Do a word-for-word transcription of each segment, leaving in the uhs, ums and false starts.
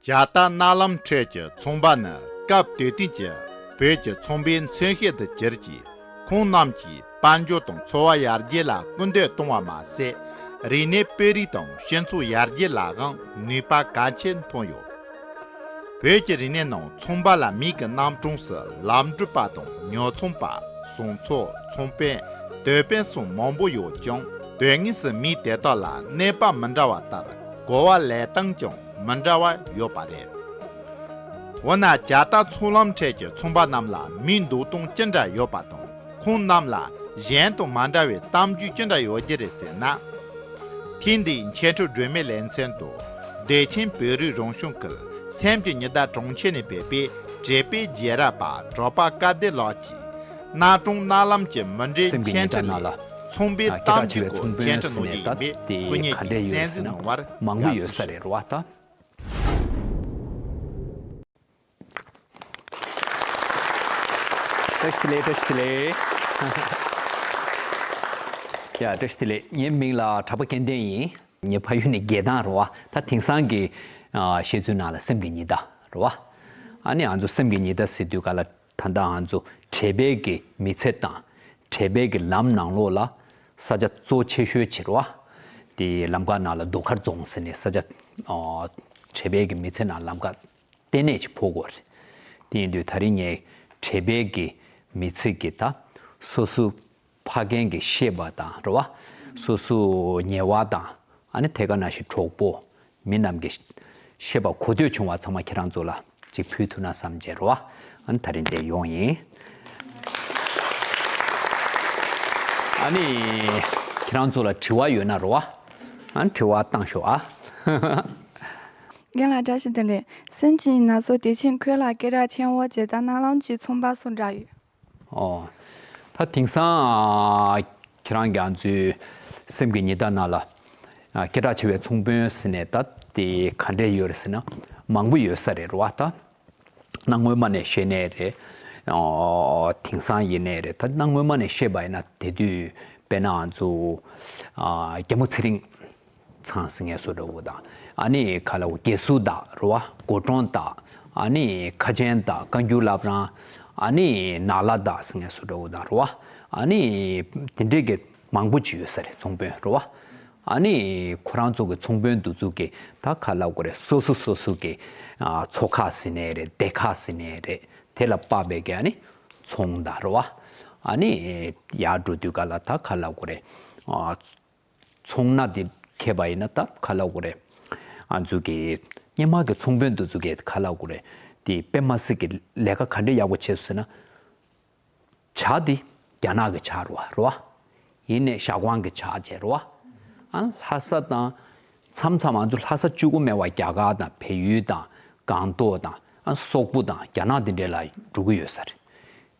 ཇ་རྟ་གནའ་ལམ་ཁྲོད་ཀྱི་ཚོང་པ་ནི་སྐབས་དེ་དུས་ཀྱི་བོད་ཀྱི་ཚོང་པའི་མཚོན་བྱེད་དུ་གྱུར་ཅིང་། ཁོང་རྣམས་ཀྱིས་དཔལ་འབྱོར་དང་འཚོ་བ་ཡར་རྒྱས་ལ་སྐུལ་འདེད་གཏོང་བ་མ་ཟད། རིག་གནས་སྤེལ་རེས་དང་སྤྱི་ཚོགས་ཡར་རྒྱས་ལའང་ནུས་པ་གལ་ཆེན་ཐོན་ཡོད། བོད་ཀྱི་རིག་གནས་ནང་ཚོང་པ་ལ་མིག་གི་རྣམ་གྲངས་སུ་ལམ་འགྲུལ་པ་དང་ཉོ་ཚོང་པ། ཟོང་ཚོགས། ཚོང་དཔོན། དོས་དཔོན་སོགས་མང་པོ་ཡོད་ཀྱང་། དོན་དངོས་སུ་མིང་དེ་དག་ལ་གནས་བབ་མི་འདྲ་བ་ལྟར་གོ་བ་ལེན་སྟངས་ཀྱང་མི་འདྲ་བ་ཡོད་པ་རེད། འོ་ན་ཇ་རྟ་ཚོང་ལམ་འཕྲད་ཀྱི་ཚོང་པ་རྣམས་ལ་མིང་འདོགས་སྟངས་ཅི་འདྲ་ཡོད་པ་དང་། ཁོང་རྣམས་ལ་གཞན་དང་མ་འདྲ་བའི་གཏམ་རྒྱུད་ཅི་འདྲ་ཡོད་རྒྱུ་རེད་ཟེར་ན། ཐེངས་འདིའི་འཆད་ཁྲིད་སྒྲོན་མེ་ལེ་ཚན་དུ། བདེ་ཆེན་བོད་རིགས་རང་སྐྱོང་ཁུལ་སེམས་ཀྱི་ཉི་ཟླ་གྲོང་ཁྱེར་ནས་ཕེབས་པའི་བྲེལ་པའི་རྒྱལ་རབས་པ་གྲགས་པ་སྐལ་ལྡན་ལགས་ཀྱིས། གནའ་གྲོང་གནའ་ལམ་གྱི་མུ་འབྲེལ་སེམས་ཀྱི་འཆད་ཉི་ཟླ་ཁྲིད་ནང་ལ་ལས་ཚོང་པའི་ཨ་སྐད་གྲགས་གཏམ་ཆེ་རྒྱུད་བའི་སྐོར་ཚོང་དཔོན་འཆད་ཁྲིད་ཟེར་གནང་ནས་རྒྱུ་ཡིན་ད་པས་དེ་ཁོ་གཉིས་ག་ཀྱིས་འདྲས་ཡོད་གསན་ཟེར་གཟིགས་ན་གནང་བར་མང་པོ་ཡ་ཡོད་ས་ཞུ་ཞུ། རེད་རེད་བ་ད། བཀྲ་ཤིས་བདེ་ལེགས། བཀྲ་ཤིས་བདེ་ལེགས། ཡ་བཀྲ་ཤིས་བདེ་ལེགས། ངའི་མིང་ལ་གྲགས་པ་སྐལ་ལྡན་ཡིན། ངའི་ཕ་ཡུལ་ནི་རྒྱལ་ཐང་རེད་བ། ད་དེང་སང་གི་ཨ་བཤད་ཚུལ་ནང་ལ་སེམས་ཀྱི་ཉི་ཟླ་རེད་བ། ཨ་ནི་ང་ཚོ་སེམས་ཀྱི་ཉི་ཟླ་ཟེར་དུས་ག་ལ་ད་ལྟ་ང་ཚོ་བྲེལ་བའི་གི་མི་ཚེ་དང་བྲེལ་བའི་གི་ལམ་ནང་ལོགས་ལ་ས་ཆ་གཙོ་ཆེ་ཤོས་ཅིག་རེད་བ། དེ་ལམ་ཁ་ནང་ལ་རྡོ་མཁར་རྫོང་ཟེར་ནས་ས་ཆ་ཨ་བྲེལ་བའི་གི་མི་ཚེ་ནང་ལམ་ཁ་ལྟེ་གནས་ཅིག་ཕོག་དགོས་རེད། དེ་ཡིན་དུས་ད་རིང་ངས་བྲེལ་བའི་གི་མི་ཚེ་གི་ད་སོ་སོ་ཕ་རྒན་གྱི་ཤེས་པ་དང་རེད་བ། སོ་སོ་ཉེ་བ་དང་ཨ་ནི་དེ་ག་ནང་བཞིན་གྲོགས་པོ་མི་རྣམས་ཀྱི་ཤེས་པ་གོ་ཐོས་བྱུང་བ་ཚང་མ་ཁྱེད་རང་ཚོ་ལ་ཅིག་ཕུལ་ཐུབ་ན་བསམ་བྱས་རེད་བ། ཨ་ནི་ད་རིང་འདིར་ཡོང་ཡིན། ཨ་ནི་ཁྱེད་རང་ཚོ་ལ་དྲི་བ་ཡོད་ན་རེད་བ། ཨ་ནི་དྲི་བ་བཏང་ཤོག་ཨ། རྒན་ལགས་བཀྲ་ཤིས་བདེ་ལེགས། སེམས་ཀྱི་ཉི་ཟླ་ཚོ་བདེ་ཆེན་ཁུལ་ལ་སྐད་གྲགས་ཆེན་པོ་བྱེད་ད་གནའ་ལམ་གྱི་ཚོང་པ་སུ་འདྲ་ཡོད། ཨོ། ད་དེང་སང་ཨ་ཁྱེད་རང་གི་ང་ཚོའི་སེམས་ཀྱི་ཉི་ཟླ་ནང་ལ་ཨ་སྐད་གྲགས་ཆེ་བའི་ཚོང་དཔོན་ཟེར་ནས་ད་དེ་ག་འདྲས་ཡོད་རེད་ཟེར་ན་མང་པོ་ཡོད་ས་རེད་རེད་བ། ད་གནའ་སྔོན་མ་ནས་བཤད་ནའི་རེད། ཨོ། དེང་སང་ཡིན་ནའི་རེད། ད་གནའ་སྔོན་མ་ནས་བཤད་པ་ཡིན་ན་དེ་དུས་དཔེར་ན་ང་ཚོ་ཨ་རྒྱལ་མོ་ཚེ་རིང་ཚང་ཟེར་མཁན་བཟོ་འདྲ་བོ་དང་། ཨ་ནི་ག་ལ་བོ་དགེ་ཚུལ་དག་རེད་བ། སྒོ་གྲོང་དག། ཨ་ནི་ཁ་ཆེན་དག། བཀའ་འགྱུར་བླ་བྲང་། ཨ་ནི་ནག་ལྷ་དག་ཟེར་མཁན་བཟོ་འདྲ་བོ་དང་རེད་བ། ཨ་ནི་དེ་འདྲས་ཀྱི་མང་པོ་ཅིག་ཡོད་ས་རེད། ཚོང་དཔོན་རེད་བ། ཨ་ནི་ཁོ་རང་ཚོ་གི་ཚོང་དཔོན་འདི་ཚོ་གི་ད་ག་ལ་དགོས་རེད། སོ་སོ་སོ་སོ་གི་ཨ་མཚོ་ཁ་ཟེར་ནའི་རེད། སྡེ་ཁ་ཟེར་ནའི་རེད། དེ་ལ་དཔག་པའི་གི་ཨ་ནི་ཚོང་དང་རེད་བ། ཨ་ནི་ཡར་འགྲོ་དུས་ག་ལ་ད་ག་ལ་དགོས་རེད། ཨ་ཚོང་ན་དེ་ཁེལ་བ་ཡིན་ན་ད་ག་ལ་དགོས་རེད། ཨ་ཚོ་གི་སྔོན་མ་གི་ཚོང་དཔོན་འདི་ཚོ་གི་ག་ལ་དགོས་རེད། དེ་དཔེ་མ་སྲིད་གི་ལས་ཀ་ག་འདྲས་ཡག་པོ་བྱས་སོང་ཟེར་ན། ཇ་དེ་རྒྱ་ནག་གི་ཇ་རེད་བ། རེད་བ། ཡིན་ནའི་ཤ་ཁང་གི་ཇ་བྱས་རེད་བ། ཨ་ལྷ་ས་དང་མཚམས་མཚམས་ང་ཚོ་ལྷ་ས་གཅིག་པོ་མེད་པ་རྒྱ་གར་དང་བལ་ཡུལ་དང་སྒང་ཏོག་དང་ཨ་སོག་པོ་དང་རྒྱ་ནག་དེ་འདྲས་ལ་འགྲོ་གི་ཡོད་ས་རེད།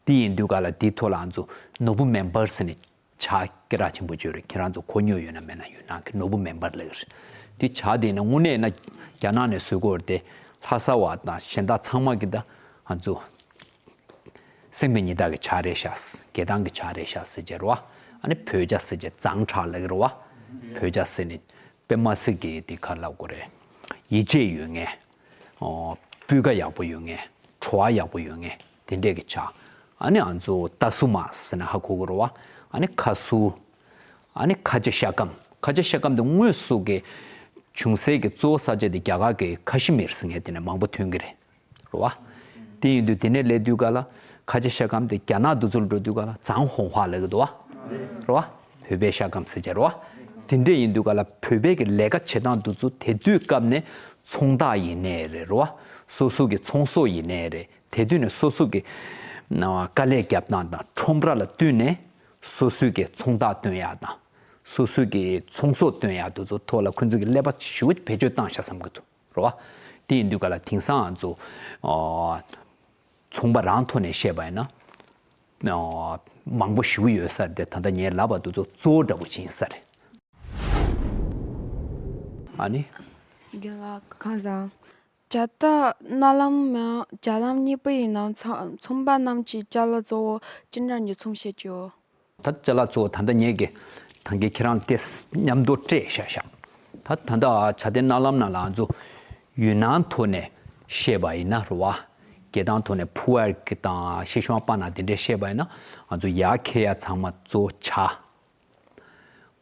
དེ་ཡིན་དུས་ག་ལ་དེའི་ཐོག་ལ་ང་ཚོ་ནོར་བུ་མེ་འབར་ཟེར་ནས་ཇ་སྐད་གྲགས་ཆེན་པོ་ཅིག་ཡོད་རེད། ཁྱེད་རང་ཚོ་གོ་མྱོང་ཡོད་ན་མེད་ན་ཡུན་ནན་གྱི་ནོར་བུ་མེ་འབར་ལབ་ཀྱི་རེད། དེ་ཇ་དེ་ནི་དངོས་གནས་ན་རྒྱ་ནག་ནས་བཟོས་ཀྱི་ཡོད་རེད་དེ། ལྷ་ས་བ་དང་གཞན་དག་ཚང་མ་གི་ད་ང་ཚོ་སེམས་ཀྱི་ཉི་ཟླ་གི་ཇ་རེད་ཤག་རྒྱལ་ཐང་གི་ཇ་རེད་ཤག་ཟེར་གྱི་རེད་བ། ཨ་ནི་བོད་ཇ་ཟེར་གྱི་ཛངས་ཁྲག་ལབ་ཀྱི་རེད་བ། བོད་ཇ་ཟེར་ནི་དཔེ་མ་སྲིད་ཀྱི་དེ་ག་ལབ་དགོས་རེད། ཡིད་ཆེས་ཡོད་མཁན། ཨོ། སྤུས་ཀ་ཡག་པོ་ཡོད་མཁན། བྲོ་བ་ཡག་པོ་ཡོད་མཁན་དེ་འདྲས་ཀྱི་ཇ། ཨ་ནི་ང་ཚོ་ཏ་སུ་མ་ཟེར་ན་ཧ་གོ་གི་རེད་བ། ཨ་ནི་ཁ་སུ། ཨ་ནི་ཁ་ཆེ་ཤ་སྐམ། ཁ་ཆེ་ཤ་སྐམ་དེ་དངོས་སུ་གི་བྱུང་སའི་གི་གཙོ་བོ་ས་ཆ་དེ་རྒྱ་གར་གི་ཁ་ཤི་མིར་ཟེར་མཁན་དེ་ནས་མང་པོ་ཐོན་གི་རེད། རེད་བ། དེ་ཡིན་དུས་དེ་ནས་སླེབས་དུས་ག་ལ་ཁ་ཆེ་ཤ་སྐམ་དེ་རྒྱ་ནག་དེ་ཚོར་འགྲོ་དུས་ག་ལ་ཛངས་ཧོང་ཧྭ་ལབ་ཀྱི་འདུག་བ། རེད་བ། བོད་པའི་ཤ་སྐམ་ཟེར་བྱས་རེད་བ། དེ་འདྲས་ཡིན་དུས་ག་ལ་བོད་པའི་གི་ལས་ཀ་བྱེད་སྟངས་དེ་ཚོ་དེ་དུས་སྐབས་ནས་ཚོང་རྟགས་ཡིན་ནའི་རེད། རེད་བ། སོ་སོ་གི་ཚོང་ཟོག་ཡིན་ནའི་རེད། དེ་དུས་ནས་སོ་སོ་གི་ཨ་དཀའ་ལས་རྒྱབ་སྟངས་དང་ཁྲོམ་ར་ལ་བསྟུན་ནས་སོ་སོའི་གི་ཚོང་རྟགས་སྟོན་ཡག་དང་། སོ་སོའི་གི་ཚོང་ཟོག་སྟོན་ཡག་དེ་ཚོ་ཐོག་ལ་ཁོང་ཚོ་གི་ཀླད་པ་ཞེ་པོ་བེད་སྤྱོད་བཏང་ཤག་བསམ་གི་འདུག། རེད་བ། དེ་ཡིན་དུས་ག་ལ་དེང་སང་ང་ཚོ་ཨ་ཚོང་པ་རང་ཐོག་ནས་བཤད་པ་ཡིན་ན་ཨ་མང་པོ་ཞེ་པོ་ཡོད་ས་རེད་དེ། ད་ལྟ་ངས་ལབ་པ་དེ་ཚོ་གཙོ་བོ་འདྲ་པོ་ཅིག་ཡིན་ས་རེད། ཨ་ནི། རྒན་ལགས་ཁམས་བཟང་། ཇ་རྟ་གནའ་ལམ་ཡང་ཇ་ལམ་གཉིས་པོ་ཡིན་ནམ། ཚོང་ཚོང་པ་རྣམས་ཀྱི་ཅ་ལག་གཙོ་བོ་ཅི་འདྲ་ཉོ་ཚོང་བྱེད་ཀྱི་ཡོད། ད་ཅ་ལག་གཙོ་བོ་ད་ལྟ་ངས་ཀྱི་ད་གིན་ཁྱེད་རང་དེ་མཉམ་དུ་སྤྲད་བཞག་བཞག་ད་ད་ལྟ་ཇ་རྟའི་གནའ་ལམ་ནང་ལ་ང་ཚོ་ ཡུལ་སྣང་ཐོག་ནས་བཤད་པ་ཡིན་ན་རེད་བ། སྐད་གདངས་ཐོག་ནས་ཕུ་ཝར་གི་དང་ཤེ་ཤོང་པ་ན་དེ་འདྲས་བཤད་པ་ཡིན་ན། ང་ཚོ་ཡར་འཁྱེར་ཡ་ཚང་མ་གཙོ་བོ་བྱ།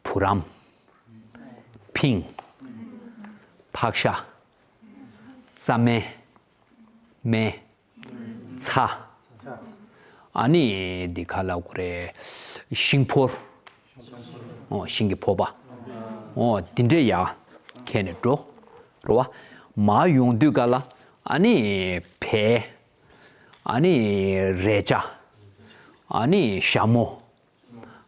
བུ་རམ། ཕིང་། ཕག་ཤ། རྩྭ་སྨན། སྨན། ཚྭ། ཨ་ནི་འདི་ག་ལབ་དགོས་རེད། ཤིང་ཕོར། ཨོ་ཤིང་གི་ཕོར་པ། ཨོ་འདི་འདྲས་ཡར་འཁྱེར་ནས་འགྲོ། རེད་བ། མར་ཡོང་དུས་ག་ལ། ཨ་ནི་བལ། ཨ་ནི་རས་ཆ། ཨ་ནི་ཞྭ་མོ།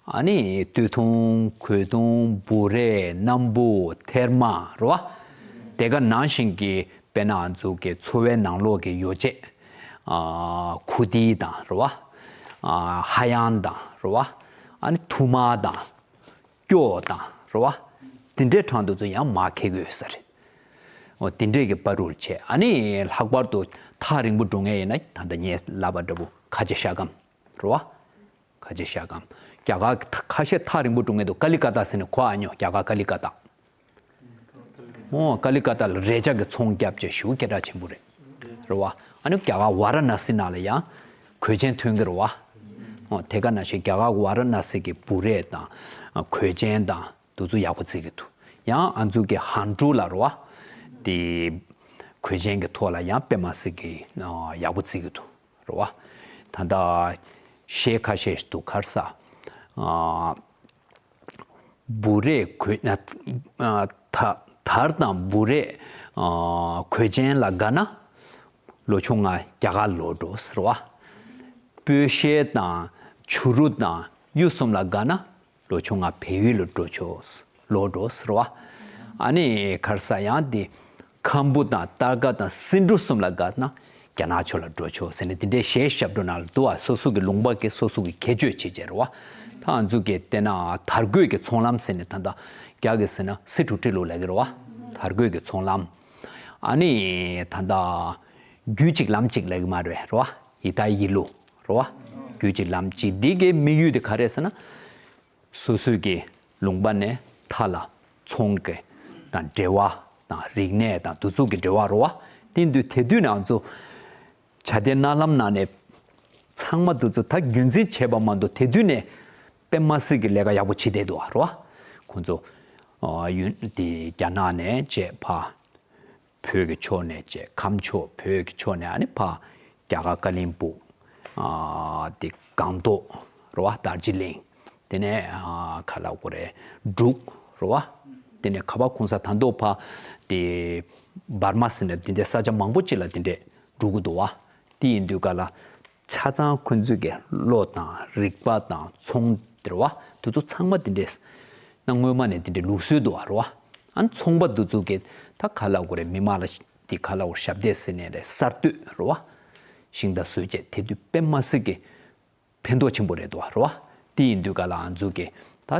ཨ་ནི་སྟོད་ཐུང་གོས་ཐུང་འབུ་རས་སྣམ་བུ་ཐེར་མ་རེད་བ། དེ་ག་ནང་བཞིན་གྱི་དཔེར་ན་ང་ཚོ་གི་འཚོ་བའི་ནང་ལོགས་ཀྱི་ཡོ་བྱད། ཨ་ཁུ་ཏི་དང་རེད་བ། ཨ་ཧ་ཡང་དང་རེད་བ། ཨ་ནི་ཐུར་མ་དང་སྐྱོགས་དང་རེད་བ། དེ་འདྲའི་གྲས་དེ་ཚོ་ཡང་མར་འཁྱེར་གྱི་ཡོད་ས་རེད། འོ་དེ་འདྲས་ཀྱི་བར་དུ་བྱས། ཨ་ནི་ལྷག་པར་དུ་ཐག་རིང་པོ་འགྲོ་མཁན་ཡིན་ན་ད་ལྟ་ངས་ལབ་པ་འདྲ་པོ་ཁ་ཆེ་ཤ་སྒམ་རེད་བ། ཁ་ཆེ་ཤ་སྒམ། རྒྱ་གར་ཁ་ཤས་ཐག་རིང་པོ་འགྲོ་མཁན་འདུག་ཀ་ལི་ཀ་ཏ་ཟེར་ནས་གོ་ཨ་མྱོང་། རྒྱ་གར་ཀ་ལི་ཀ་ཏ། ཨོ་ཀ་ལི་ཀ་ཏ་ལ་རས་ཆ་གི་ཚོང་རྒྱབ་བྱས་ཞེ་པོ་སྐད་གྲགས་ཆེན་པོ་རེད། རེད་བ། ཨ་ནི་རྒྱ་གར་ཝཱ་ར་ཎ་སི་ནང་ལ་ཡང་གོས་ཆེན་ཐོན་གྱི་རེད་བ། ཨོ་དེ་ག་ནང་བཞིན་རྒྱ་གར་ཝཱ་ར་ཎ་སི་གི་འབུ་རས་དང་གོས་ཆེན་དང་དེ་ཚོ་ཡག་པོ་བརྩི་གི་འདུག་ཡང་ཨ་ཚོ་གི་ཧན་ཀྲུའུ་ལ་རེད་བ། དེ་གོས་ཆེན་གྱི་ཐོག་ལ་ཡང་དཔེ་མ་སྲིད་ཀྱི་ཡག་པོ་བརྩི་གི་འདུག་རེད་བ། ད་ལྟ་གཞས་ཁ་ཤས་ཤིག་འདུག་ག་རེ་ཟེར། ཨ་འབུ་རས་གོས་ཨ་ཨ་དར་དར་དང་འབུ་རས་ཨ་གོས་ཆེན་ལ་དགའ་ན་ལོ་ཆུང་ང་རྒྱ་གར་ལོག་འགྲོ་ཟེར་བ། སྤོས་ཤེལ་དང་བྱུ་རུ་དང་གཡུ་གསུམ་ལ་དགའ་ན་ལོ་ཆུང་ང་བལ་ཡུལ་ལ་འགྲོ་ཆོག་ལོག་འགྲོ་ཟེར་བ། ཨ་ནི་ག་རེ་ཟེར་ཡང་དེ་ཁམ་བུ་དང་སྟར་ཀ་དང་སེ་འབྲུ་གསུམ་ལ་དགའ་ན་རྒྱ་ནག་ཕྱོགས་ལ་འགྲོ་ཆོག་ཟེར་ནས་དེ་འདྲའི་གཞས་ཞབས་བྲོ་ནང་ལ་འདུག་བ། སོ་སོ་གི་ལུང་པ་གི་སོ་སོ་གི་ཁྱད་ཆོས་ཕྱེ་བྱས་རེད་བ། ད་ང་ཚོ་གི་བལྟས་ན་དར་གོས་ཀྱི་ཚོང་ལམ་ཟེར་ནས་ད་ལྟ་རྒྱ་གི་ཟེར་ན་སི་ཁྲུ་ཁྲི་ལུ་ལབ་ཀྱི་རེད་བ། དར་གོས་ཀྱི་ཚོང་ལམ། ཨ་ནི་ད་ལྟ་རྒྱུད་གཅིག་ལམ་གཅིག་ལབ་ཀྱི་མ་རེད་རེད་བ། ཡི་ད་ཡི་ལུ་རེད་བ། རྒྱུད་གཅིག་ལམ་གཅིག་འདི་གའི་དམིགས་ཡུལ་དེ་ག་རེ་ཟེར་ན། སོ་སོའི་གི་ལུང་པ་ནས་མཐའ་ལ་ཚོང་གི་དང་འབྲེལ་བ་དང་རིག་གནས་དང་དེ་ཚོ་གི་འབྲེལ་བ་རེད་བ། དེ་དུས་དེ་དུས་ནས་ང་ཚོ་བྱ་དེ་གནའ་ལམ་ནང་ནས་ཚང་མ་དེ་ཚོ་ད་རྒྱུན་འཛིན་བྱས་པ་མ་གཏོགས་དེ་དུས་ནས་དཔེ་མ་སྲིད་ཀྱི་ལས་ཀ་ཡག་པོ་བྱེད་བསྡད་འདུག་རེད་བ། ཁོང་ཚོ་ཨ་ཡུན་དེ་རྒྱ་ནག་ནས་བྱས་ཕ། བོད་ཀྱི་ཕྱོགས་ནས་བྱས་ཁམས་ཕྱོགས་བོད་ཀྱི་ཕྱོགས་ནས་ཨ་ནི་ཕར་རྒྱ་གར་ཀ་ལིང་སྦུག་ཨ་དེ་སྒང་ཏོག་རེད་བ། དར་ཇི་ལིང་། དེ་ནས་ཨ་ག་ལབ་དགོས་རེད། འབྲུག་རེད་བ། དེ་ནས་ཁ་བ་ཁོང་ས་ད་མདོ་ཕར་དེ་འབར་མ་ཟེར་ནས་དེ་འདྲའི་ས་ཆ་མང་པོ་ཅིག་ལ་དེ་འདྲས་འགྲོ་གི་འདུག་བ། དེ་ཡིན་དུས་ག་ལ། ཆ་ཚང་ཁོང་ཚོས་ཀྱི་བློ་དང་རིག་པ་དང་ཚོང་དེ་རེད་བ། དེ་ཚོ་ཚང་མ་དེ་འདྲས་ན་སྔོན་མ་ནས་དེ་འདྲའི་ལུགས་སྲོལ་འདུག་བ་རེད་བ། ཨ་ནི་ཚོང་པ་དེ་ཚོ་གི་ད་ག་ལབ་དགོས་རེད། མི་མང་ལ་དེ་ག་ལབ་དགོས་རེད། ཞབས་འདེགས་ཟེར་ནས་རེད། གསར་གཏོད་རེད་བ། ཤིང་རྟ་བཟོས་བྱས་དེ་དུས་དཔེ་མ་སྲིད་ཀྱི་ཕན་ཐོགས་ཆེན་པོ་རེད་འདུག་བ་རེད་བ། དེ་ཡིན་དུས་ག་ལ་ང་ཚོ་གི་ད་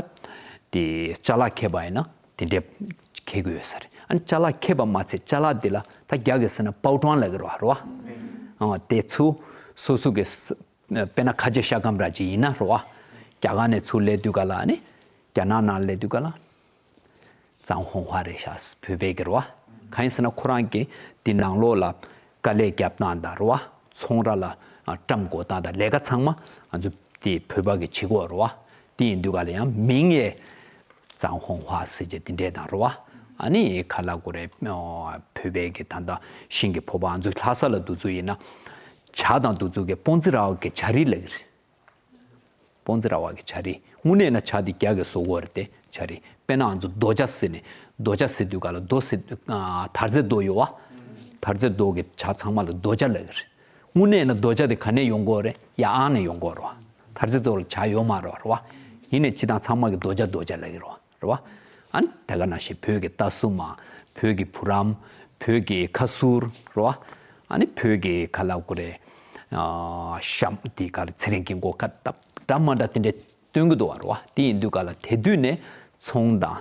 དེ་ཅ་ལག་འཁྱེར་པ་ཡིན་ན་དེ་འདྲའི་འཁྱེར་དགོས་ཡོད་ས་རེད། ཨ་ནི་ཅ་ལག་འཁྱེར་པ་མ་ཚད་ཅ་ལག་འདི་ལ་ད་རྒྱ་གི་ཟེར་ན་པའོ་ཀྲང་ལབ་ཀྱི་རེད་བ་རེད་བ། ཨ་དེ་ཚོ་སོ་སོ་གི་ས་དཔེར་ན་ཁ་ཆེ་ཤ་སྒམ་ར་ཅིག་ཡིན་ན་རེད་བ། རྒྱ་གར་ནས་ཚུར་སླེབས་དུས་ག་ལ་ཨ་ནི་རྒྱ་ནག་ནང་སླེབས་དུས་ག་ལ་ཙང་ཧོང་ཧྭ་རེད་ཤག་བོད་པའི་གི་རེད་བ། གང་ཡིན་ཟེར་ན་ཁོ་རང་གི་དེ་ནང་ལོགས་ལ་དཀའ་ལས་རྒྱབ་སྟངས་དང་རེད་བ། ཚོང་ར་ལ་ཨ་བཀྲམ་འགོག་སྟངས་དང་ལས་ཀ་ཚང་མ་ང་ཚོ་དེ་བོད་པ་གི་བྱེད་དགོས་རེད་བ། དེ་ཡིན་དུས་ག་ལ་ཡང་མིང་ཡས་ཙང་ཧོང་ཧྭ་ཟེར་བྱས་དེ་འདྲས་དང་རེད་བ། ཨ་ནི་ག་ལབ་དགོས་རེད། ཨ་བོད་པའི་གི་ད་ལྟ་ཤིང་གི་ཕོར་པ། ང་ཚོ་ལྷ་ས་ལ་འདུག་ཚུལ་ཡིན་ན་ཇ་དང་འདུག་ཚུལ་གི་སྤོན་ཙི་ར་བ་གི་ཇ་རིལ་ལབ་ཀྱི་རེད། སྤོན་ཙི་ར་བ་གི་ཇ་རིལ། དངོས་གནས་ན་ཇ་དེ་རྒྱ་གི་བཟོ་གི་ཡོད་རེད་དེ་ཇ་རིལ། དཔེར་ན་ང་ཚོ་རྡོ་ཇ་ཟེར་ནས་རྡོ་ཇ་ཟེར་དུས་ག་ལ་རྡོ་ཟེར་ཨ་དར་རྩེ་རྡོ་ཡོད་བ། དར་རྩེ་རྡོ་གི་ཇ་ཚང་མ་ལ་རྡོ་ཇ་ལབ་ཀྱི་རེད། དངོས་གནས་ན་རྡོ་ཇ་དེ་ག་ནས་ཡོང་གི་ཡོད་རེད། ཡ་ཨང་ནས་ཡོང་གི་ཡོད་རེད་བ། དར་རྩེ་རྡོ་ལ་ཇ་ཡོད་མ་རེད་བ་རེད་བ། ཡིན་ནའི་སྤྱིར་བཏང་ཚང་མ་གི་རྡོ་ཇ་རྡོ་ཇ་ལབ་ཀྱི་རེད་བ། རེད་བ། ཨ་ནི་དེ་ག་ནང་བཞིན་བོད་ཀྱི་རྟ་སྲུ་མ། བོད་ཀྱི་བུ་རམ། བོད་ཀྱི་ཁ་ཟུར་རེད་བ། ཨ་ནི་བོད་ཀྱི་ག་ལབ་དགོས་རེད། ཨ་ཤམ་དེ་ག་རེ་ཚེ་རིང་གི་མགོ་སྐ་སྟབས་འདྲ་མ་འདྲ་དེ་འདྲས་སྟོན་གྱི་འདུག་བ་རེད་བ། དེ་ཡིན་དུས་ག་ལ་དེ་དུས་ནས་ཚོང་དང་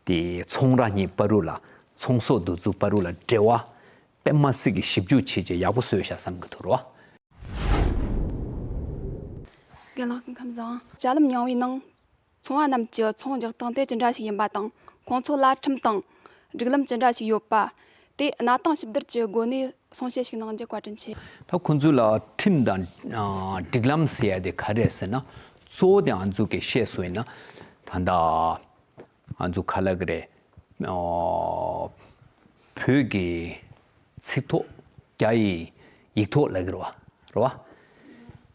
དེ་ཚོང་ར་གཉིས་བར་དུ་ལ་ཚོང་ཟོག་འདུ་ཚུགས་བར་དུ་ལ་འབྲེལ་བ་དཔེ་མ་སྲིད་ཀྱི་ཞིབ་འཇུག་བྱེད་ཆེད་ཡག་པོ་བཟོས་ཤག་བསམ་གྱི་འདུག་རེད་བ། རྒན་ལགས་སྐུ་ཁམས་བཟང་། ཅ་ལམ་རྙིང་བའི་ནང་། ཚོང་བ་རྣམས་ཀྱི་ཚོང་རྒྱག་སྟངས་དེ་ཅི་འདྲ་ཞིག་ཡིན་པ་དང་། ཁོང་ཚོ་ལ་ཁྲིམས་དང་སྒྲིག་ལམ་ཅི་འདྲ་ཞིག་ཡོད་པ། དེ་གནའ་དེང་ཞིབ་བསྡུར་གྱི་སྒོ་ནས་གསུང་བཤད་ཞིག་གནང་རྒྱུ་བཀའ་དྲིན་ཆེ། ད་ཁོང་ཚོ་ལ་ཁྲིམས་དང་ཨ་སྒྲིག་ལམ་ཟེར་ཡ་དེ་ག་རེ་རེད་ཟེར་ན། གཙོ་བོ་དེ་ང་ཚོ་གི་བཤད་སྲོལ་ཡིན་ན། ད་ལྟ་ང་ཚོ་ག་ལབ་ཀྱི་རེད། ཨོ། བོད་ཀྱི་ཚིག་ཐོ་རྒྱ་ཡི་ཡིག་ཐོག་ལབ་ཀྱི་རེད་བ། རེད་བ།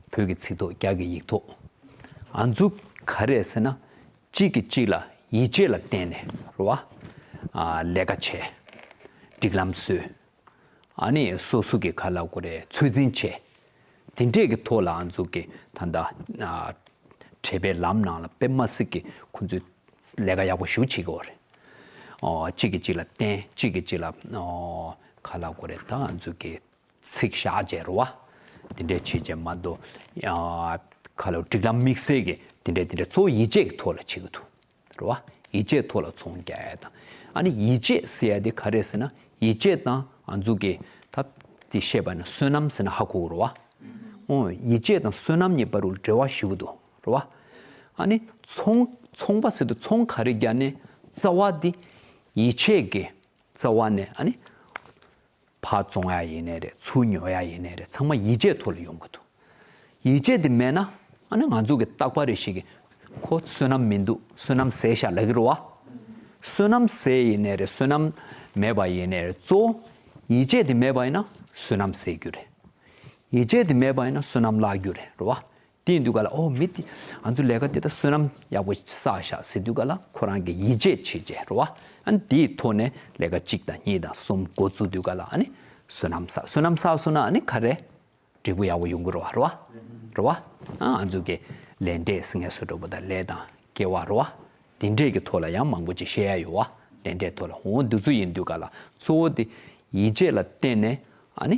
བོད་ཀྱི་ཚིག་ཐོ་རྒྱ་གི་ཡིག་ཐོག་ང་ཚོ་ག་རེ་རེད་ཟེར་ན། གཅིག་གིས་གཅིག་ལ་ཡིད་ཆེས་ལ་བརྟེན་ནས་རེད་བ། ཨ་ལས་ཀ་བྱས། སྒྲིག་ལམ་བཟོས། ཨ་ནི་སོ་སོ་གི་ག་ལབ་དགོས་རེད། ཚོད་འཛིན་བྱས། དེ་འདྲས་ཀྱི་ཐོག་ལ་ང་ཚོ་གི་ད་ལྟ་ཨ་འབྲེལ་པའི་ལམ་ནང་ལ་དཔེ་མ་སྲིད་ཀྱི་ཁོང་ཚོས་ལས་ཀ་ཡག་པོ་ཞེ་པོ་བྱེད་ཀྱི་ཡོད་རེད། ཨོ། གཅིག་གིས་གཅིག་ལ་བརྟེན། གཅིག་གིས་གཅིག་ལ་ཨོ་ག་ལབ་དགོས་རེད། ད་ང་ཚོ་གི་ཚིག་བཞག་བྱས་རེད་བ། དེ་འདྲས་བྱས་བྱས་མ་གཏོགས། ཨ་ག་ལབ། སྒྲིག་ལམ་དམིགས་བསལ་གྱི་དེ་འདྲས་དེ་འདྲས་གཙོ་བོ་ཡིད་ཆེས་ཀྱི་ཐོག་ལ་བྱེད་ཀྱི་འདུག་རེད་བ། ཡིད་ཆེས་ཐོག་ལ་ཚོང་རྒྱག་ཡ་དང་། ཨ་ནི་ཡིད་ཆེས་ཟེར་ཡ་དེ་ག་རེ་ཟེར་ན། ཡིད་ཆེས་དང་ང་ཚོ་གི་ད་དེ་བཤད་པ་ན་བསོད་ནམས་ཟེར་ན་ཧ་གོ་གི་རེད་བ། ཨོ། ཡིད་ཆེས་དང་བསོད་ནམས་གཉིས་བར་དུ་འབྲེལ་བ་ཞེ་པོ་འདུག་རེད་བ། ཨ་ནི་ཚོང་ཚོང་པ་ཟེར་དུས་ཚོང་ག་རེ་རྒྱག་ནས་རྩ་བ་དེ་ཡིད་ཆེས་ཀྱི་རྩ་བ་ནས། ཨ་ནི་ཕར་བཙོང་ཡ་ཡིན་ནའི་རེད། ཚུར་ཉོ་ཡ་ཡིན་ནའི་རེད། ཚང་མ་ཡིད་ཆེས་ཐོག་ལ་ཡོང་གི་འདུག་ཡིད་ཆེས་དེ་མེད་ན། ཨ་ནི་ང་ཚོ་གི་རྟག་པར་རེ་ཞིག་གིས་ཁོ་བསོད་ནམས་མི་འདུག་བསོད་ནམས་ཟད་ཤག་ལབ་ཀྱི་རེད་བ། བསོད་ནམས་ཟད་ཡིན་ནའི་རེད། བསོད་ནམས་མེད་པ་ཡིན་ནའི་རེད། གཙོ་བོ་ཡིད་ཆེས་དེ་མེད་པ་ཡིན་ན་བསོད་ནམས་ཟད་རྒྱུ་རེད། ཡིད་ཆེས་དེ་མེད་པ་ཡིན་ན་བསོད་ནམས་བརླག་རྒྱུ་རེད། རེད་བ། དེ་ཡིན་དུས་ག་ལ། ཨོ། མི་དེ་ང་ཚོ་ལས་ཀ་དེ་ད་བསོད་ནམས་ཡག་པོ་བསགས་ཤག་ཟེར་དུས་ག་ལ། ཁོ་རང་གིས་ཡིད་ཆེས་བྱེད་བྱས་རེད་བ། ཨ་ནི་དེའི་ཐོག་ནས་ལས་ཀ་གཅིག་དང་གཉིས་དང་གསུམ་འགོ་བཙུགས་དུས་ག་ལ། ཨ་ནི་བསོད་ནམས་བསགས། བསོད་ནམས་བསགས་སོང་ན་ཨ་ནི་ག་རེ། འབྲས་བུ་ཡག་པོ་ཡོང་གི་རེད་བ། རེད་བ། རེད་བ། ཨ་ང་ཚོ་གི་ལས་འབྲས་ཟེར་མཁན་བཟོ་འདྲ་པོ་དང་། ལས་དང་སྐྱེ་བ་རེད་བ། དེ་འདྲས་ཀྱི་ཐོག་ལ་ཡང་མང་པོ་ཅིག་བཤད་ཡ་ཡོད་བ། ལས་འབྲས་ཐོག་ལ། འོ། འདི་ཚོ་ཡིན་དུས་ག་ལ་གཙོ་བོ་དེ་ཡིད་ཆེས་ལ་བརྟེན་ནས། ཨ་ནི་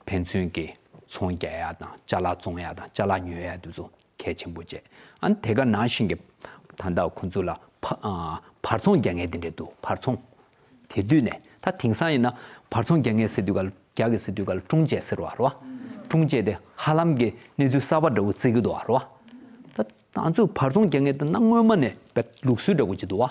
ཕན་ཚུན་གྱི་ཚོང་རྒྱག་ཡ་དང་། ཅ་ལག་བཙོང་ཡ་དང་། ཅ་ལག་ཉོ་ཡ་དེ་ཚོ་གལ་ཆེན་པོ་བྱས། ཨ་ནི་དེ་ག་ནང་བཞིན་གྱི་ད་ལྟ་ཁོང་ཚོ་ལ་ཕ་ཨ་བར་ཚོང་རྒྱག་མཁན་དེ་འདྲས་འདུག་བར་ཚོང་། དེ་དུས་ནས། ད་དེང་སང་ཡིན་ན་བར་ཚོང་རྒྱག་མཁན་ཟེར་དུས་ག་ལ། རྒྱ་གི་ཟེར་དུས་ག་ལ་ཀྲུང་ཅེ་ཟེར་བ་རེད་བ། ཀྲུང་ཅེ་དེ་ཧ་ལམ་གྱི་གནས་ཚུལ་གསར་པ་འདྲ་བོ་བརྩི་གི་འདུག་བ། རེད་བ། ད་ང་ཚོས་བར་ཚོང་རྒྱག་མཁན་དེ་གནའ་སྔོན་མ་ནས་བས་ལུགས་སྲོལ་འདྲ་བོ་ཅིག་འདུག་བ།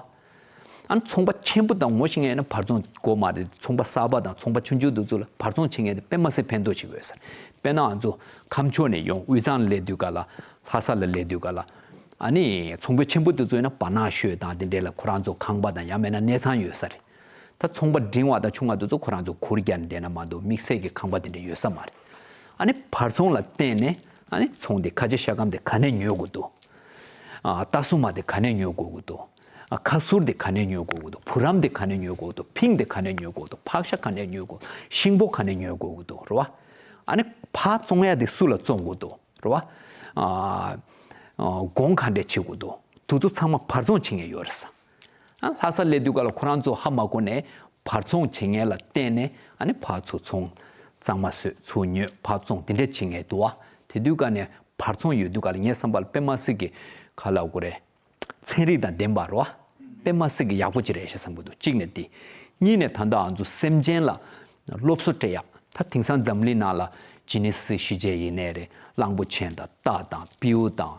ཨ་ནི་ཚོང་པ་ཆེན་པོ་དང་ངོ་ཤེས་མཁན་ཡིན་ན་བར་ཚོང་དགོས་མ་རེད། ཚོང་པ་གསར་པ་དང་ཚོང་པ་ཆུང་ཆུང་དེ་ཚོ་ལ་བར་ཚོང་བྱེད་མཁན་དེ་དཔེ་མ་སྲིད་ཕན་ཐོགས་ཆེ་གི་ཡོད་ས་རེད། དཔེར་ན་ང་ཚོ་ཁམས་ཕྱོགས་ནས་ཡོང་། དབུས་གཙང་ལ་སླེབས་དུས་ག་ལ། ལྷ་ས་ལ་སླེབས་དུས་ག་ལ། ཨ་ནི་ཚོང་པ་ཆེན་པོ་དེ་ཚོ་ཡིན་ན་བར་སྣང་ཤོས་དང་དེ་འདྲས་ལ་ཁོ་རང་ཚོ་ཁང་པ་དང་། ཡང་མིན་ན་གནས་ཚང་ཡོད་ས་རེད། ད་ཚོང་པ་འབྲིང་བ་དང་ཆུང་བ་དེ་ཚོ་ཁོ་རང་ཚོ་གུར་རྒྱག་ནས་བསྡད་ན་མ་གཏོགས་དམིགས་བསལ་གྱི་ཁང་པ་དེ་འདྲ་ཡོད་ས་མ་རེད། ཨ་ནི་བར་ཚོང་ལ་བརྟེན་ནས། ཨ་ནི་ཚོང་དེ། ཁ་ཆེ་ཤ་སྐམ་དེ་ག་ནས་ཉོ་དགོས་འདུག་ཨ། རྟ་སྲུ་མ་དེ་ག་ནས་ཉོ་དགོས་ཀྱི་འདུག་ཨ། ཁ་ཟུར་དེ་ག་ནས་ཉོ་དགོས་ཀྱི་འདུག་བུ་རམ་དེ་ག་ནས་ཉོ་དགོས་ཀྱི་འདུག་ཕིང་དེ་ག་ནས་ཉོ་དགོས་ཀྱི་འདུག་ཕག་ཤ་ག་ནས་ཉོ་དགོས། ཤིང་ཕོར་ག་ནས་ཉོ་དགོས་ཀྱི་འདུག་རེད་བ། ཨ་ནི་ཕར་བཙོང་ཡ་དེ་སུ་ལ་བཙོང་དགོས་འདུག་རེད་བ། ཨ། ཨ། གོང་ག་འདྲས་བྱེད་དགོས་འདུག་དེ་ཚོ་ཚང་མ་བར་ཚོང་བྱེད་མཁན་ཡོད་རེད་ས། ཨ། ལྷ་ས་སླེབས་དུས་ག་ལ་ཁོ་རང་ཚོ་ཧ་མ་གོ་ནས་བར་ཚོང་བྱེད་མཁན་ལ་བརྟེན་ནས། ཨ་ནི་ཕར་ཚུར་ཚོང་གཙང་མ་བཟོས། ཚུར་ཉོས། ཕར་བཙོང་། དེ་འདྲས་བྱེད་མཁན་འདུག་བ། དེ་དུས་ག་ནས་བར་ཚོང་ཡོད་དུས་ག་ལ་ངའི་བསམ་པ་ལ་དཔེ་མ་སྲིད་ཀྱི་ག་ལབ་དགོས་རེད། ཚན་རིག་དང་ལྡན་པ་རེད་བ། དཔེ་མ་སྲིད་ཀྱི་ཡག་པོ་ཅིག་རེད་ཞེས་བསམ་གྱི་འདུག་གཅིག་ནས་དེ། གཉིས་ནས་ད་ལྟ་ང་ཚོ་སེམས་ཅན་ལ་སློབ་གསོ་སྤྲད་ཡག་ད་དེང་སང་འཛམ་གླིང་ནང་ལ་ཇི་ནི་སི་ཞི་བྱེད་ཡིན་ནའི་རེད། གླང་པོ་ཆེ་དང་། རྟ་དང་། སྤྲེའུ་དང་།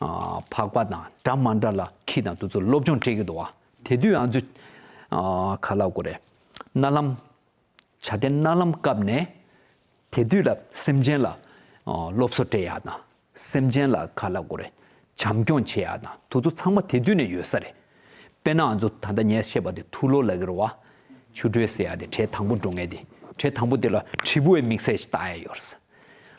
ཨ། ཕག་པ་དང་། འདྲ་མི་འདྲ་ལ་ཁྱི་དང་དེ་ཚོ་སློབ་སྦྱོང་སྤྲད་ཀྱི་འདུག་བ། དེ་དུས་ང་ཚོས། ཨ། ག་ལབ་དགོས་རེད། གནའ་ལམ། བྱ་དེ་གནའ་ལམ་སྐབས་ནས་དེ་དུས་ལ་སེམས་ཅན་ལ། ཨ། སློབ་གསོ་སྤྲད་ཡག་དང་། སེམས་ཅན་ལ་ག་ལབ་དགོས་རེད། བྱམས་སྐྱོང་བྱེད་ཡག་དང་དེ་ཚོ་ཚང་མ་དེ་དུས་ནས་ཡོད་ས་རེད། དཔེར་ན་ང་ཚོ་ད་ལྟ་ངས་བཤད་པ་དེ་ཐུགས་ལོ་ལབ་ཀྱི་རེད་བ། ཆུ་དྲོད་ཟེར་ཡག་དེ་གྲས་དང་པོ་འགྲོ་མཁན་དེ། གྲས་དང་པོ་དེ་ལ་དྲིལ་བུ་བའི་དམིགས་བསལ་ཞིག་བཏགས་ཡག་ཡོད་རེད།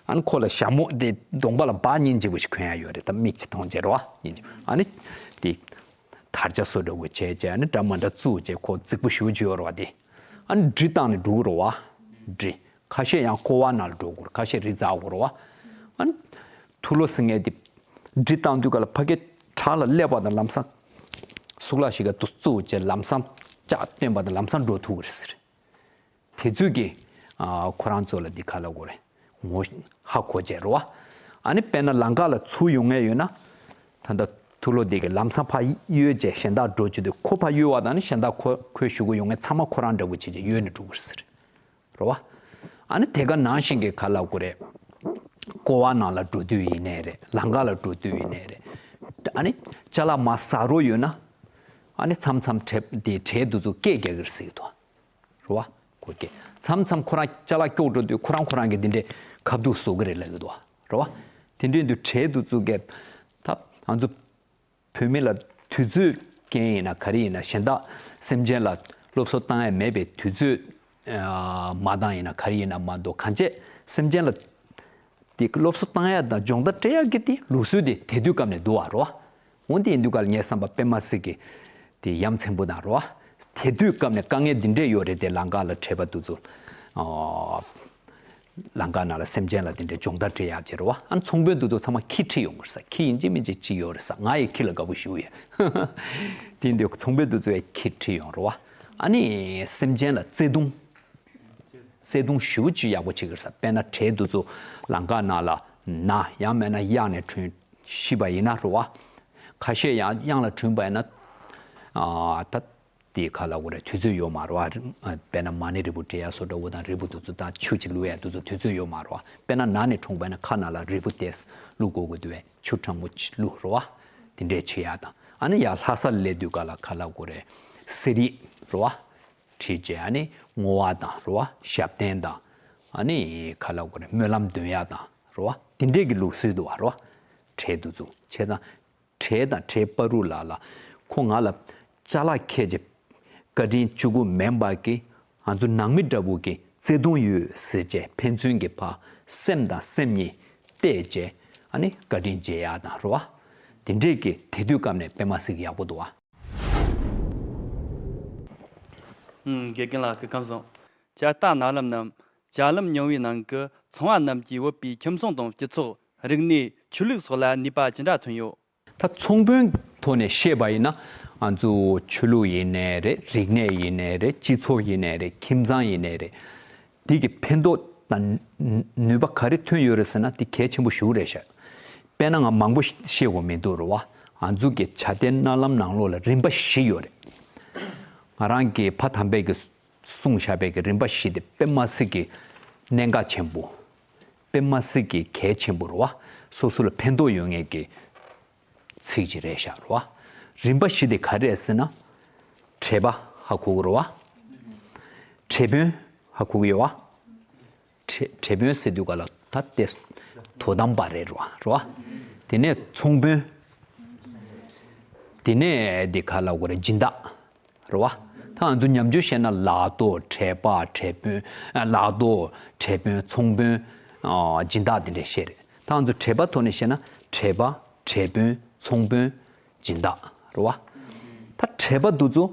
ཨ་ནི་ཁོ་ལ་ཞྭ་མོ་དེ་གདོང་པ་ལ་འབག་སྙིང་རྗེ་པོ་ཞིག་གོན་ཡག་ཡོད་རེད། ད་མིག་ཅིག་མཐོང་བྱས་རེད་བ། སྙིང་རྗེ། ཨ་ནི་དེ་དར་ཆ་བཟོ་འདྲ་བོ་བྱས་བྱས། ཨ་ནི་འདྲ་མི་འདྲ་བཙུགས་བྱས། ཁོ་རྫིག་པོ་ཞེ་པོ་ཅིག་ཡོད་རེད་བ་དེ། ཨ་ནི་གྲི་བཏང་ནས་འགྲོ་གི་རེད་བ། གྲི། ཁ་ཤས་ཡང་ཀོ་བ་ནང་ལ་འགྲོ་དགོས་རེད། ཁ་ཤས་རི་འཛེག་དགོས་རེད་བ། ཨ་ནི་ཐུགས་ལོ་ཟེར་མཁན་དེ་གྲི་བཏང་དུས་ག་ལ་ཕ་གི་བྲག་ལ་སླེབས་པ་དང་ལམ་སང་གཟུགས་ལ་ཞིག་ག་དུ་བཙུགས་བྱས། ལམ་སང་ལྕགས་བཏོན་པ་དང་ལམ་སང་འགྲོ་ཐུབ་ཀྱི་རེད་ཟེར། དེ་ཚོས་ཀྱི། ཨ། ཁོ་རང་ཚོ་ལ་འདི་ག་ལབ་དགོས་རེད། ངོ་ཧ་གོ་བྱས་རེད་བ། ཨ་ནི་དཔེར་ན་ལམ་ཁ་ལ་ཚུར་ཡོང་མཁན་ཡོད་ན། ད་ལྟ་ཐུགས་ལོ་འདི་གི་ལམ་སང་ཕར་གཡོལ་བྱས་གཞན་དག་འགྲོ་བྱེད་དུས། ཁོ་ཕར་གཡོལ་བ་དང་ནི་གཞན་དག་ཁོ་ཁོས་ཞུ་གི་ཡོང་མཁན་ཚང་མ་ཁོ་རང་འདྲ་བོ་བྱས་བྱས་གཡོལ་ནས་འགྲོ་གི་རེད་ཟེར། རེད་བ། ཨ་ནི་དེ་ག་ནང་བཞིན་གྱི་ག་ལབ་དགོས་རེད། ཀོ་བ་ནང་ལ་འགྲོ་དུས་ཡིན་ནའི་རེད། ལམ་ཁ་ལ་འགྲོ་དུས་ཡིན་ནའི་རེད། ཨ་ནི་ཅ་ལག་མར་ཟག་རོ་ཡོད་ན། ཨ་ནི་མཚམས་མཚམས་གྲས་དེ་གྲས་དེ་ཚོ་སྐད་རྒྱག་གི་རེད་ཟེར་གྱི་འདུག་རེད་བ། ཨོ་ཀེ། མཚམས་མཚམས་ཁོ་རང་ཅ་ལག་སྐྱོག་འགྲོ་དུས་ཁོ་རང་ཁོ་རང་གི་འདི་འདྲའི་ཁ་ཐུག་བཟོ་གི་རེད་ལབ་ཀྱི་འདུག་རེད་བ། དེ་འདྲའི་དུས་བྲེལ་དུ་བཙུགས་གས། ད་ང་ཚོ་བོད་མི་ལ་དུས་ཚོད་རྐྱེན་ཡིན་ན་ག་རེ་ཡིན་ན་གཞན་དག་སེམས་ཅན་ལ་སློབ་གསོ་བཏང་ཡ་མེད་པའི་དུས་ཚོད་མ་བཏང་ཡིན་ན་ག་རེ་ཡིན་ན་མ་གཏོགས་གང་བྱས་སེམས་ཅན་ལ་དེ་སློབ་གསོ་བཏང་ཡ་དང་སྦྱོང་བརྡར་སྤྲད་ཡ་གི་དེ་ལུགས་སྲོལ་དེ་དེ་དུས་སྐབས་ནས་འདུག་བ་རེད་བ། འོན་ཏེ་ཡིན་དུས་སྐབས་ལ་ངའི་བསམ་པ་དཔེ་མ་སྲིད་ཀྱི་དེ་ཡ་མཚན་པོ་དང་རེད་བ། དེ་དུས་སྐབས་ནས་དཀའ་ངལ་འདི་འདྲས་ཡོད་རེད་དེ་ལམ་ཁ་ལ་བྲེལ་བ་འདུག་ཚོ། ལམ་ཁ་ནང་ལ་སེམས་ཅན་ལ་དེ་འདྲའི་སྦྱོང་བརྡར་སྤྲད་ཡག་ཅིག་རེད་བ། ཨ་ནི་ཚོང་དཔོན་དེ་ཚོ་ཚང་མ་ཁྱི་ཁྲིད་ཡོང་གི་རེད་ས། ཁྱི་ཡིན་གཅིག་མིན་གཅིག་ཅིག་ཡོད་རེད་ས། ང་ཡི་ཁྱི་ལ་དགའ་པོ་ཞུ་ཡ། དེ་འདི་ཚོང་དཔོན་དེ་ཚོ་ཡ་ཁྱི་ཁྲིད་ཡོང་རེད་བ། ཨ་ནི་སེམས་ཅན་ལ་བརྩེ་དུང་། བརྩེ་དུང་ཞེ་པོ་ཅིག་ཡག་པོ་བྱེད་ཀྱི་རེད་ས། དཔེར་ན་བྲེལ་དུ་ཚོ་ལམ་ཁ་ནང་ལ་ན་ཡང་མེད་ན་གཡང་ནས་བྲོས་ཤི་བ་ཡིན་ན་རེད་བ། ཁ་ཤས་ཡང་གཡང་ལ་བྲོས་པ་ཡིན་ན། ཨ་ད། དེ་ག་ལབ་དགོས་རེད། དུས་ཚོད་ཡོད་མ་རེད་བ། དཔེར་ན་མ་ཎི་རིལ་བུ་སྤྲད་ཡ་སོགས་འདྲ་བོ་དང་རིལ་བུ་དེ་ཚོ་དང་ཆུ་ཅིག་བླུག་ཡ་དེ་ཚོ་དུས་ཚོད་ཡོད་མ་རེད་བ། དཔེར་ན་ན་ནས་གྲོངས་པ་ཡིན་ན་ཁ་ནང་ལ་རིལ་བུ་དེ་བླུག་དགོས་ཀྱི་འདུག་བས། ཆུ་གྲང་མོ་ཅིག་བླུག་རེད་བ། དེ་འདྲས་བྱེད་ཡ་དང་། ཨ་ནི་ཡར་ལྷ་སར་སླེབས་དུས་ག་ལ་ག་ལབ་དགོས་རེད། གསེར་ཡིག་རེད་བ། བྲིས་རྗེས་ཨ་ནི་བསྔོ་བ་དང་རེད་བ། ཞབས་བརྟན་དང་། ཨ་ནི་ག་ལབ་དགོས་རེད། སྨོན་ལམ་འདོན་ཡ་དང་རེད་བ། དེ་འདྲས་ཀྱི་ལུགས་སྲོལ་འདུག་བ་རེད་བ། བྲེལ་དུ་བཙུགས་བྱས་ཙང་། བྲེལ་དང་བྲེལ་བར་དུ་ལ་ལ། ཁོ་ང་ལ་ཅ་ལག་ཁྱེད་ཀྱི་བཀའ་དྲིན་བཅུ་དགུ་མིན་པ་གི། ང་ཚོ་ནང་མི་འདྲ་བོ་གི་བརྩེ་དུང་ཡོད་ཟེར་བྱས་ཕན་ཚུན་གྱི་བར་སེམས་དང་སེམས་གཉིས་གཏད་བྱས་ཨ་ནི་བཀའ་དྲིན་འཇལ་ཡག་དང་རེད་བ། དེ་འདྲས་ཀྱི་དེ་དུས་སྐབས་ནས་དཔེ་མ་སྲིད་ཀྱི་ཡག་པོ་འདུག་བ། ཨུམ། དགེ་རྒན་ལགས་སྐུ་ཁམས་བཟང་། ཇ་རྟ་ནག་ལམ་རྣམས་ཇ་ལམ་རྙིང་བའི་ནང་གི་ཚོང་བ་རྣམས་ཀྱིས་བོད་པའི་ཁྱིམ་ཚང་དང་སྤྱི་ཚོགས། རིག་གནས། ཆོས་ལུགས་སོགས་ལ་ནུས་པ་ཅི་འདྲ་ཐོན་ཡོད། ད་ཚོང་དཔོན་ཐོག་ནས་བཤད་པ་ཡིན་ན། ང་ཚོ་ཆོས་ལུགས་ཡིན་ནའི་རེད། རིག་གནས་ཡིན་ནའི་རེད། སྤྱི་ཚོགས་ཡིན་ནའི་རེད། ཁྱིམ་ཚང་ཡིན་ནའི་རེད། འདི་གི་ཕན་ཐོགས་དང་ནུས་པ་ག་རེ་ཐོན་ཡོད་རེད་ཟེར་ན་འདི་གལ་ཆེན་པོ་ཞེ་པོ་རེད་ཤག་དཔེར་ན་ང་མང་པོ་བཤད་དགོས་མི་འདུག་རེད་བ། ང་ཚོ་གི་བྱ་དེ་རྣ་ལམ་ནང་ལོགས་ལ་རིམ་པ་བཞི་ཡོད་རེད། ང་རང་གི་ཕ་དམ་པས་ཀྱི་གསུངས་བཞག་པའི་གི་རིམ་པ་བཞི་དེ་དཔེ་མ་སྲིད་ཀྱི་གནད་འགག་ཆེན་པོ། དཔེ་མ་སྲིད་ཀྱི་གལ་ཆེན་པོ་རེད་བ། སོ་སོ་ལ་ཕན་ཐོགས་ཡོད་ངེས་ཀྱི་ཚིག་ཅིག་རེད་ཤག་རེད་བ། རིམ་པ་བཞི་དེ་ག་རེ་རེད་ཟེར་ན། བྲེལ་བ་ཧ་གོ་གི་རེད་བ། བྲེལ་དཔོན་ཧ་གོ་གི་ཡོད་བ། བྲེལ་བྲེལ་དཔོན་ཟེར་དུས་ག་ལ་ད་དེ་དོ་དམ་པ་རེད་རེད་བ། དེ་ནས་ཚོང་དཔོན། དེ་ནས་དེ་ག་ལབ་དགོས་རེད། སྦྱིན་བདག་རེད་བ། ད་ང་ཚོ་ཉམས་འགྱུར་བཤད་ན་ལག་ཐོགས། བྲེལ་བ། བྲེལ་དཔོན། ཨ། ལག་ཐོགས། བྲེལ་དཔོན། ཚོང་དཔོན། ཨ། སྦྱིན་བདག་དེ་འདྲ་བཤད་རེད། ད་ང་ཚོ་བྲེལ་བ་ཐོག་ནས་བཤད་ན་བྲེལ་བ། བྲེལ་དཔོན། ཚོང་དཔོན། སྦྱིན་བདག་རེད་བ། ད་བྲེལ་བ་འདུག་ཚོ།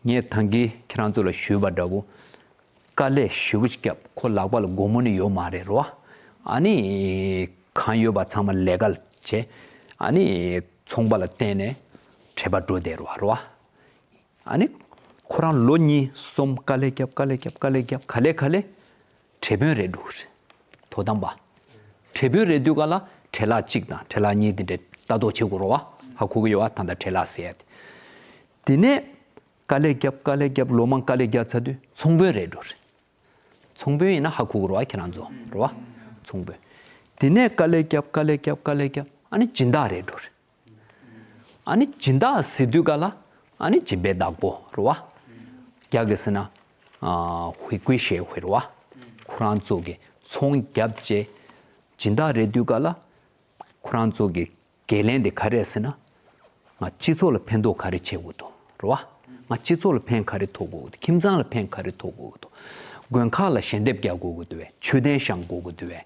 ངས་ད་གིན་ཁྱེད་རང་ཚོ་ལ་ཞུས་པ་འདྲ་བོ། དཀའ་ལས་ཞེ་པོ་ཅིག་བརྒྱབ། ཁོ་ལག་པ་ལ་སྒོར་མོ་ནི་ཡོད་མ་རེད་རེད་བ། ཨ་ནི་གང་ཡོད་པ་ཚང་མ་ལས་ཀ་བྱས། ཨ་ནི་ཚོང་པ་ལ་བརྟེན་ནས་བྲེལ་བ་འགྲོ་བསྡད་རེད་བ། རེད་བ། ཨ་ནི་ཁོ་རང་ལོ་གཉིས་གསུམ་དཀའ་ལས་བརྒྱབ། དཀའ་ལས་བརྒྱབ། དཀའ་ལས་བརྒྱབ། ག་ལེ་ག་ལེ་བྲེལ་དཔོན་རེད་འགྲོ་གི་རེད། དོ་དམ་པ། བྲེལ་དཔོན་རེད་དུས་ག་ལ་བྲེལ་ལག་གཅིག་དང་བྲེལ་ལག་གཉིས་དེ་འདྲ་ལྟ་རྟོག་བྱེད་དགོས་རེད་བ། ཧ་གོ་གི་ཡོད་བ། ད་ལྟ་བྲེལ་ལག་ཟེར་ཡ་དེ། དེ་ནས་དཀའ་ལས་བརྒྱབ། དཀའ་ལས་བརྒྱབ། ལོ་མང་དཀའ་ལས་བརྒྱབ་ཚར་དུས་ཚོང་དཔོན་རེད་འགྲོ་རེད། ཚོང་དཔོན་ཡིན་ན་ཧ་གོ་གི་རེད་བ། ཁྱེད་རང་ཚོ་རེད་བ། ཚོང་དཔོན། དེ་ནས་དཀའ་ལས་བརྒྱབ། དཀའ་ལས་བརྒྱབ། དཀའ་ལས་བརྒྱབ། ཨ་ནི་སྦྱིན་བདག་རེད་འགྲོ་རེད། ཨ་ནི་སྦྱིན་བདག་ཟེར་དུས་ག་ལ་ཨ་ནི་སྦྱིན་པའི་བདག་པོ་རེད་བ། རྒྱ་གི་ཟེར་ན་ཧུའེ་ཀུའེ་ཞེ་ཧུའེ་རེད་བ། ཁོ་རང་ཚོ་གི་ཚོང་བརྒྱབ་བྱས་སྦྱིན་བདག་རེད་དུས་ག་ལ་ཁོ་རང་ཚོ་གི་འགན་ལེན་དེ་ག་རེ་རེད་ཟེར་ན། ང་སྤྱི་ཚོགས་ལ་ཕན་ཐོགས་ག་རེ་བྱེད་དགོས་འདུག་རེད་བ། ང་སྤྱི་ཚོགས་ལ་ཕན་ག་རེ་ཐོགས་དགོས་འདུག་ཁྱིམ་ཚང་ལ་ཕན་ག་རེ་ཐོགས་དགོས་འདུག་དགོན་ཁག་ལ་ཞལ་འདེབས་རྒྱག་དགོས་ཀྱི་འདུག་བས། མཆོད་རྟེན་བཞེངས་དགོས་ཀྱི་འདུག་བས།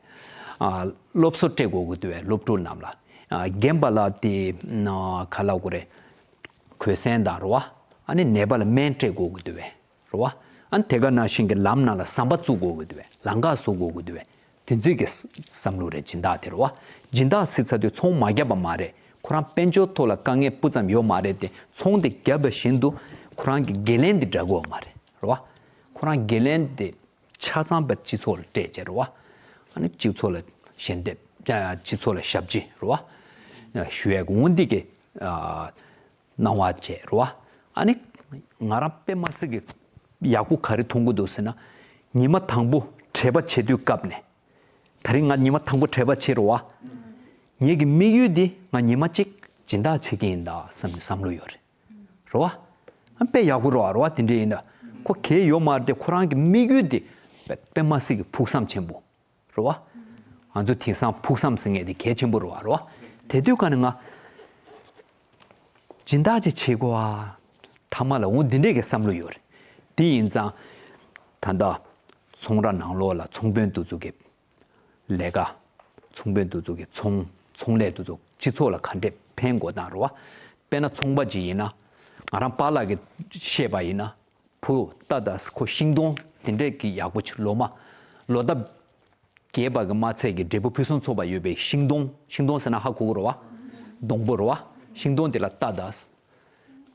ཨ། སློབ་གསོ་སྤྲད་དགོས་ཀྱི་འདུག་བས། སློབ་ཕྲུག་རྣམས་ལ། ཨ། རྒན་པ་ལ་དེ་ན་ག་ལབ་དགོས་རེད། གོས་གསེང་དང་རེད་བ། ཨ་ནི་ནད་པ་ལ་སྨན་སྤྲད་དགོས་ཀྱི་འདུག་བས། རེད་བ། ཨ་ནི་དེ་ག་ནང་བཞིན་གྱི་ལམ་ནང་ལ་ཟམ་པ་བཙུགས་དགོས་ཀྱི་འདུག་བས། ལམ་ཁ་བཟོ་དགོས་ཀྱི་འདུག་བས། དེ་ཚོའི་གི་བསམ་བློ་རེད། སྦྱིན་བདག་དེ་རེད་བ། སྦྱིན་བདག་ཟེར་ཚར་དུས་ཚོང་མ་བརྒྱབ་པ་མ་རེད། ཁོ་རང་དཔལ་འབྱོར་ཐོག་ལ་དཀའ་ངལ་སྤུ་ཙམ་ཡོད་མ་རེད་དེ། ཚོང་དེ་བརྒྱབ་པ་བཞིན་དུ་ཁོ་རང་གི་འགན་ལེན་དེ་འདྲ་དགོས་མ་རེད། རེད་བ། ཁོ་རང་འགན་ལེན་དེ་ཆ་ཚང་པ་སྤྱི་ཚོགས་ལ་སྤྲད་བྱས་རེད་བ། ཨ་ནི་སྤྱི་ཚོགས་ལ་ཞལ་འདེབས། སྤྱི་ཚོགས་ལ་ཞབས་ཕྱི་རེད་བ། ཞུ་ཡས་འོ་འདི་གི་ཨ། སྣང་བ་བྱས་རེད་བ། ཨ་ནི་ང་རང་དཔེ་མ་སྲིད་ཀྱི་ཡག་པོ་ག་རེ་མཐོང་གི་འདུག་ཟེར་ན། ཉི་མ་དང་པོ་བྲེལ་བ་བྱེད་དུས་སྐབས་ནས། ད་རིང་ང་ཉི་མ་དང་པོ་བྲེལ་བ་བྱེད་རེད་བ། ངེད་ཀྱི་དམིགས་ཡུལ་འདི་ང་ཉི་མ་གཅིག་སྦྱིན་བདག་བྱེད་ཀྱི་ཡིན་ད་བསམ་བསམ་བློ་ཡོད་རེད། རེད་བ། ཨ་དཔེ་ཡག་པོ་རེད་བ། རེད་བ། དེ་འདྲ་ཡིན་ད། ཁོ་གལ་ཡོད་མ་རེད་དེ། ཁོ་རང་གི་དམིགས་ཡུལ་དེ་དཔེ་དཔེ་མ་སྲིད་ཀྱི་ཕུགས་བསམ་ཆེན་པོ་རེད་བ། ང་ཚོ་དེང་སང་ཕུགས་བསམ་ཟེར་མཁན་དེ་གལ་ཆེན་པོ་རེད་བ། རེད་བ། དེ་དུས་ཀ་ནས་ང་སྦྱིན་བདག་ཅིག་བྱེད་དགོས་ཨ། ཐ་མ་ལ་འོ་འདི་འདྲས་ཀྱི་བསམ་བློ་ཡོད་རེད། དེ་ཡིན་ཙང་ད་ལྟ་ཚོང་ར་ནང་ལོགས་ལ་ཚོང་དཔོན་དེ་ཚོ་གི་ལས་ཀ། ཚོང་དཔོན་དེ་ཚོ་གི་ཚོང་ཚོང་ལས་དེ་ཚོ་སྤྱི་ཚོགས་ལ་ག་འདྲས་ཕན་དགོས་དང་རེད་བ། དཔེར་ན་ཚོང་པ་ཅིག་ཡིན་ན། ང་རང་པཱ་ལགས་ཀྱིས་བཤད་པ་ཡིན་ན། བུ་ལྟ་དང་ཁོ་ཤིང་སྡོང་དེ་འདྲས་ཀྱི་ཡག་པོ་ཆུ་ལོ་མ། ལོ་འདབ་རྒྱས་པ་གི་མ་ཚད་ཀྱི་འབྲས་བུ་ཕུན་སུམ་ཚོགས་པ་ཡོད་པའི་ཤིང་སྡོང་། ཤིང་སྡོང་ཟེར་ན་ཧ་གོ་གི་རེད་བ། སྡོང་པོ་རེད་བ། ཤིང་སྡོང་དེ་ལ་ལྟ་དང་།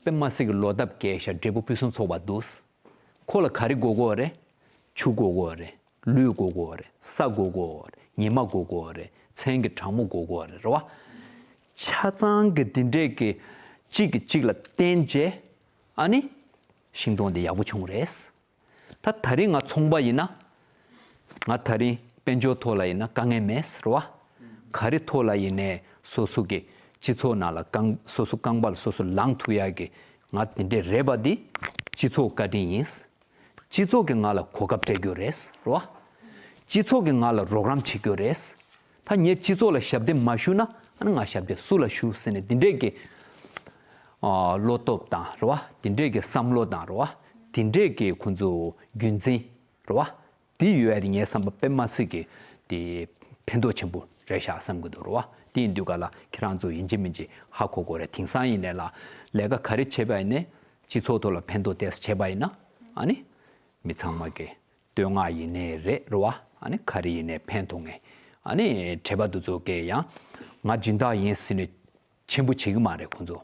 དཔེ་མ་སྲིད་ཀྱི་ལོ་འདབ་རྒྱས་ཤག་འབྲས་བུ་ཕུན་སུམ་ཚོགས་པ་འདུག་ཁོ་ལ་ག་རེ་དགོས་དགོས་རེད། ཆུ་དགོས་དགོས་རེད། ལུད་དགོས་དགོས་རེད། ས་དགོས་དགོས་རེད། ཉི་མ་དགོས་དགོས་རེད། མཚན་གྱི་གྲང་མོ་དགོས་དགོས་རེད། རེད་བ། ཆ་ཚང་གི་འདི་འདྲས་ཀྱི་གཅིག་གིས་གཅིག་ལ་བརྟེན་བྱས། ཨ་ནི་ཤིང་སྡོང་འདི་ཡག་པོ་བྱུང་རེད། ད་ད་རིང་ང་ཚོང་པ་ཡིན་ན། ང་ད་རིང་དཔལ་འབྱོར་ཐོག་ལ་ཡིན་ན་དཀའ་ངལ་མེད་རེད་བ། ག་རེ་ཐོག་ལ་ཡིན་ནའི་སོ་སོ་གི་སྤྱི་ཚོགས་ནང་ལ་རྐང་སོ་སོ་རྐང་པ་ལ་སོ་སོ་ལངས་ཐུབ་ཡག་གི་ང་དེ་འདྲས་རེད་པ་འདི་སྤྱི་ཚོགས་བཀའ་དྲིན་ཡིན། སྤྱི་ཚོགས་ཀྱིས་ང་ལ་གོ་སྐབས་སྤྲད་རྒྱུ་རེད་རེད་བ། སྤྱི་ཚོགས་ཀྱིས་ང་ལ་རོགས་རམ་བྱེད་རྒྱུ་རེད། ད་ངས་སྤྱི་ཚོགས་ལ་ཞབས་འདེགས་མ་ཞུ་ན་ཨ་ནི་ང་ཞབས་འདེགས་སུ་ལ་ཞུ་ཟེར་ནས་འདི་འདྲས་ཀྱི་ཨ་བློ་སྟོབས་དང་རེད་བ། འདི་འདྲས་ཀྱི་བསམ་བློ་དང་རེད་བ། འདི་འདྲས་ཀྱི་ཁོང་ཚོ་རྒྱུན་འཛིན་རེད་བ། འདི་ཡོད་ཡ་དེ་ངའི་བསམ་པ་དཔེ་མ་སྲིད་ཀྱི་དེ་ཕན་ཐོགས་ཆེན་པོ་རེད་ཤག་བསམ་གྱི་འདུག་རེད་བ། དེ་ཡིན་དུས་ག་ལ་ཁྱེད་རང་ཚོ་ཡིན་གཅིག་མིན་གཅིག་ཧ་གོ་དགོས་རེད། དེང་སང་ཡིན་ནའི་ལ་ལས་ཀ་ག་རེ་བྱས་པ་ཡིན་ནའི་སྤྱི་ཚོགས་ཐོག་ལ་ཕན་ཐོགས་ཏོག་ཙམ་བྱས་པ་ཡིན་ན་ཨ་ནི་མི་ཚང་མ་གི་བསྟོད་བསྔགས་ཡིན་ནའི་རེད་རེད་བ། ཨ་ནི་ག་རེ་ཡིན་ནའི་ཕན་ཐོགས་ངེས། ཨ་ནི་བྲེལ་བ་འདི་ཚོ་གི་ཡང་ང་སྦྱིན་བདག་ཡིན་ཟེར་ནས་ཆེན་པོ་བྱེད་ཀྱི་མ་རེད་ཁོང་ཚོ།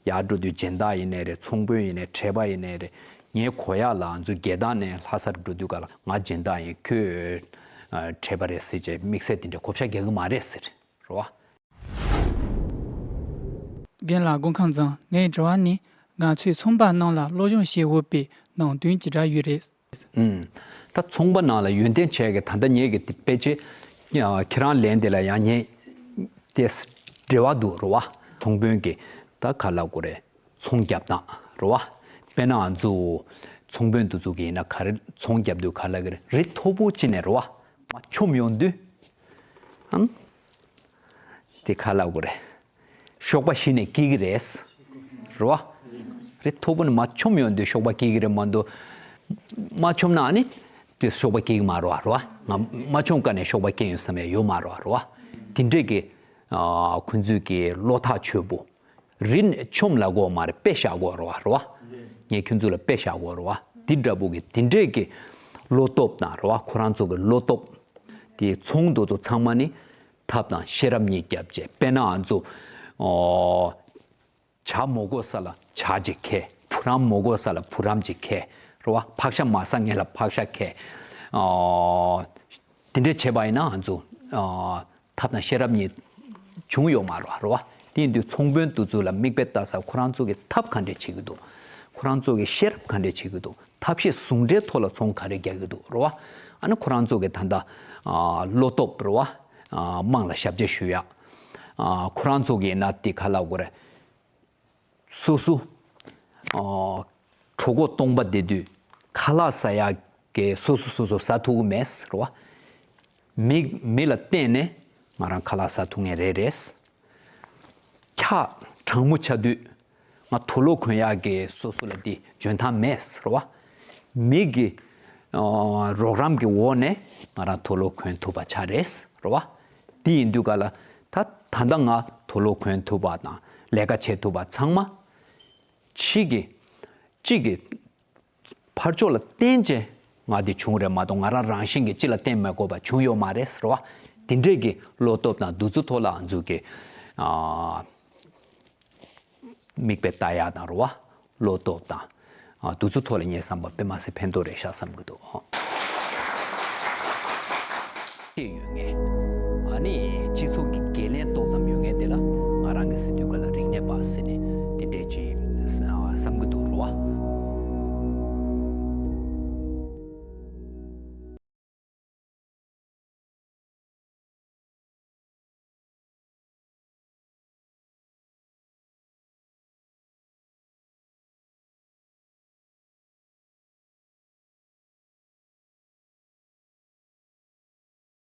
ཡར་འགྲོ་དུས་སྦྱིན་བདག་ཡིན་ནའི་རེད། ཚོང་དཔོན་ཡིན་ནའི་བྲེལ་བ་ཡིན་ནའི་རེད། ངའི་གོ་ཡག་ལ་ང་ཚོ་རྒྱལ་ཐང་ནས་ལྷ་སར་འགྲོ་དུས་ག་ལ་ང་སྦྱིན་བདག་ཡིན། ཁྱོད་ཨ་བྲེལ་བ་རེད་ཟེར་བྱས་དམིགས་བསལ་དེ་འདྲའི་གོ་བཤད་རྒྱག་གི་མ་རེད་ཟེར་རེད་བ། རྒན་ལགས་སྐུ་ཁམས་བཟང་། ངའི་དྲི་བ་ནི། ང་ཚོས་ཚོང་པ་རྣམས་ལ་སློབ་སྦྱོང་བྱེད་འོས་པའི་ནང་དོན་ཇི་འདྲ་ཡོད་རེད། ཨུམ། ད་ཚོང་པ་ནང་ལ་ཡོན་ཏན་བྱས་ཀྱི་ད་ལྟ་ངེད་ཀྱི་དེ་དཔེ་ཆ་ཁྱེད་རང་ལན་དེ་ལ་ཡང་ངས་དེ་འབྲེལ་བ་འདུག་རེད་བ། ཚོང་དཔོན་གྱི་ད་ག་ལབ་དགོས་རེད། ཚོང་རྒྱབ་སྟངས་རེད་བ། དཔེར་ན་ང་ཚོ་ཚོང་དཔོན་དེ་ཚོ་གི་ཡིན་ན་ག་རེ་ཚོང་རྒྱབ་དུས་ག་ལབ་ཀྱི་རེད། རི་མཐོ་པོ་ཅིག་ནས་རེད་བ། མར་མཆོངས་ཡོང་དུས། ཨང་། དེ་ག་ལབ་དགོས་རེད། གཤོག་པ་གཞི་ནས་སྐྱེ་གི་རེད། རེད་བ། རི་མཐོ་པོ་ནས་མར་མཆོངས་ཡོང་དུས་གཤོག་པ་སྐྱེ་གི་རེད་མ་གཏོགས། མར་མཆོངས་ན་ཨ་ནི། དེ་གཤོག་པ་སྐྱེ་གི་མ་རེད་བ། རེད་བ། ང་མར་མཆོངས་ཀ་ནས་གཤོག་པ་སྐྱེ་ཡོང་བསམ་ཡ་ཡོད་མ་རེད་བ། རེད་བ། དེ་འདྲས་ཀྱི། ཨ། ཁོང་ཚོས་ཀྱི་བློ་ཐག་ཆོད་པོ། རི་ནས་མཆོངས་ལབ་དགོས་མ་རེད། དཔེ་བཞག་དགོས་རེད་བ། རེད་བ། ངས་ཁྱོད་ཚོ་ལ་དཔེ་བཞག་དགོས་རེད་བ། དེ་འདྲ་པོ་གི་དེ་འདྲས་ཀྱི་བློ་སྟོབས་དང་རེད་བ། ཁོ་རང་ཚོ་གི་བློ་སྟོབས། དེ་ཚོང་དེ་ཚོ་ཚང་མ་ནི་ཐབས་དང་ཤེས་རབ་གཉིས་རྒྱབ་བྱས། དཔེར་ན་ང་ཚོ། ཨོ། ཇ་མ་དགོས་ས་ལ་ཇ་ཅིག་ཁྱེར། བུ་རམ་མ་དགོས་ས་ལ་བུ་རམ་ཅིག་ཁྱེར། རེད་བ། ཕག་ཤ་མ་ཟ་མཁན་ལ་ཕག་ཤ་ཁྱེར། ཨོ། དེ་འདྲས་བྱས་པ་ཡིན་ན་ང་ཚོ། ཨོ། ཐབས་དང་ཤེས་རབ་གཉིས་བྱུང་ཡོད་མ་རེད་བ། རེད་བ། དེ་ཡིན་དུས་ཚོང་དཔོན་དེ་ཚོ་ལ་མིག་དཔེ་ལྟ་ས་ཁོ་རང་ཚོ་གི་ཐབས་ག་འདྲས་བྱེད་ཀྱི་འདུག་ཁོ་རང་ཚོ་གི་ཤེས་རབ་ག་འདྲས་བྱེད་ཀྱི་འདུག་ཐབས་ཤེས་ཟུང་འབྲེལ་ཐོག་ལ་ཚོང་ག་རེ་རྒྱག་གི་འདུག་རེད་བ། ཨ་ནི་ཁོ་རང་ཚོ་གི་ད་ལྟ། ཨ། བློ་སྟོབས་རེད་བ། ཨ། དམངས་ལ་ཞབས་ཕྱི་ཞུ་ཡ། ཨ། ཁོ་རང་ཚོ་གི་ཡིན་ན་དེ་ག་ལབ་དགོས་རེད། སོ་སོ། ཨ། གྲོད་ཁོག་སྟོང་པ་བསྡད་དུས་ཁ་ལག་ཟ་ཡག་གི་སོ་སོ་སོ་སོ་ཟ་ཐུབ་ཀྱི་མེད་རེད་བ། མི་མི་ལ་བརྟེན་ནས་ང་རང་ཁ་ལག་ཟ་ཐུབ་མཁན་རེད་རེད། འཁྱག་གྲང་མོ་ཆགས་དུས་ང་དུག་ལོག་གོན་ཡག་གི་སོ་སོ་ལ་དེ་འཇོན་ཐང་མེད་རེད་བ། མི་གི་ཨ། རོགས་རམ་གྱི་འོག་ནས་ང་རང་དུག་ལོག་གོན་ཐུབ་པ་ཆགས་རེད་རེད་བ། དེ་ཡིན་དུས་ག་ལ་ད་ད་ལྟ་ང་དུག་ལོག་གོན་ཐུབ་པ་དང་ལས་ཀ་བྱེད་ཐུབ་པ་ཚང་མ་ཕྱི་གི་གཅིག་གི་ཕར་ཕྱོགས་ལ་བརྟེན་བྱས་ང་དེ་བྱུང་རེད་མ་གཏོགས་ང་རང་རང་བཞིན་གྱིས་ཅི་ལ་བརྟེན་མ་དགོས་པ་བྱུང་ཡོད་མ་རེད་ཟེར་བ། དེ་འདྲས་ཀྱི་བློ་སྟོབས་དང་འདུ་ཚུལ་ཐོག་ལ་ང་ཚོ་གི་ཨ། མིག་དཔེ་ལྟ་ཡག་དང་རེད་བ། བློ་སྟོབས་དང་། ཨ། འདུ་ཚུལ་ཐོག་ལ་ངའི་བསམ་པ་དཔེ་མ་སྲིད་ཕན་ཐོགས་རེད་ཤག་བསམ་གྱི་འདུག་ཨ། ཤེས་ཡོད་མཁན། ཨ་ནི་སྤྱི་ཚོགས་ཀྱི་འགན་ལེན་ཏོག་ཙམ་ཡོད་མཁན་དེ་ལ་ང་རང་གི་ཟེར་དུས་ག་ལ་རིག་གནས་པ་ཟེར་ནས་